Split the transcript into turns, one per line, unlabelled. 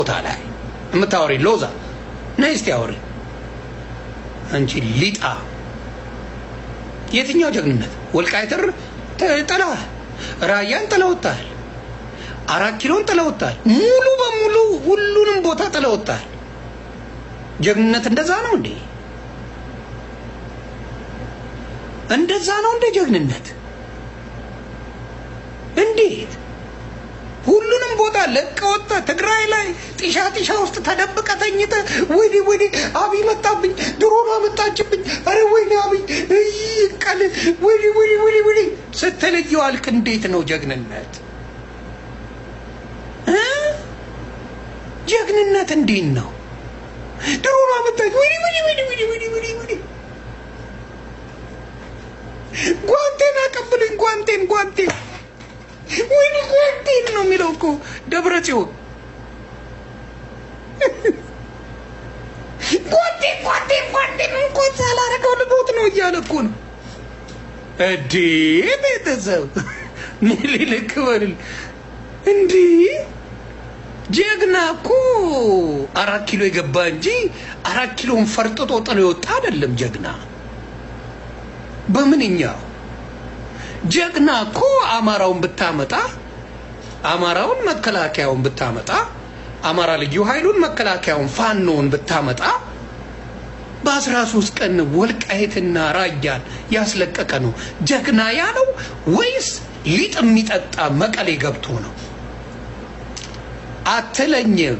ቦታ ላይ የምታወሪ ሎዛ ነይ እስቲ አውሪ። አንቺ ሊጣ የትኛው ጀግንነት? ወልቃይትር ጥለሃል፣ ራያን ጥለውታል፣ አራት ኪሎን ጥለውታል፣ ሙሉ በሙሉ ሁሉንም ቦታ ጥለውታል። ጀግንነት እንደዛ ነው እንዴ? እንደዛ ነው እንደ ጀግንነት? እንዴት ሁሉንም ቦታ ለቀህ ወጥተህ ትግራይ ላይ ጢሻ ጢሻ ውስጥ ተደብቀህ ተኝተህ ወይኔ ወይኔ አብይ መጣብኝ፣ ድሮን አመጣችብኝ፣ ኧረ ወይኔ አብይ ይቀል ወይኔ ወይኔ ወይኔ ወይኔ ስትል እየዋልክ እንዴት ነው ጀግንነት? ጀግንነት እንዴት ነው? ድሮን አመጣች ወይኔ ወይኔ ወይኔ ወይኔ ወይኔ ወይኔ ወይኔ ጓንቴን አቀብሉኝ፣ ጓንቴን ጓንቴን ወይኔ ጓንቴን ነው የሚለው እኮ ደብረ ጽዮን። ጓንቴን ጓንቴን ጓንቴን እንኳን ሳላረገው ልሞት ነው እያለ እኮ ነው። እንዴ ቤተሰብ ምኒልክ በል እንዴ! ጀግና እኮ አራት ኪሎ የገባ እንጂ አራት ኪሎን ፈርጥጦ ጥሎ የወጣ አይደለም ጀግና። በምንኛው ጀግና እኮ አማራውን ብታመጣ አማራውን መከላከያውን ብታመጣ አማራ ልዩ ኃይሉን መከላከያውን ፋኖውን ብታመጣ በ13 ቀን ወልቃይትና ራያን ያስለቀቀ ነው ጀግና ያለው ወይስ ሊጥ የሚጠጣ መቀሌ ገብቶ ነው? አትለኝም።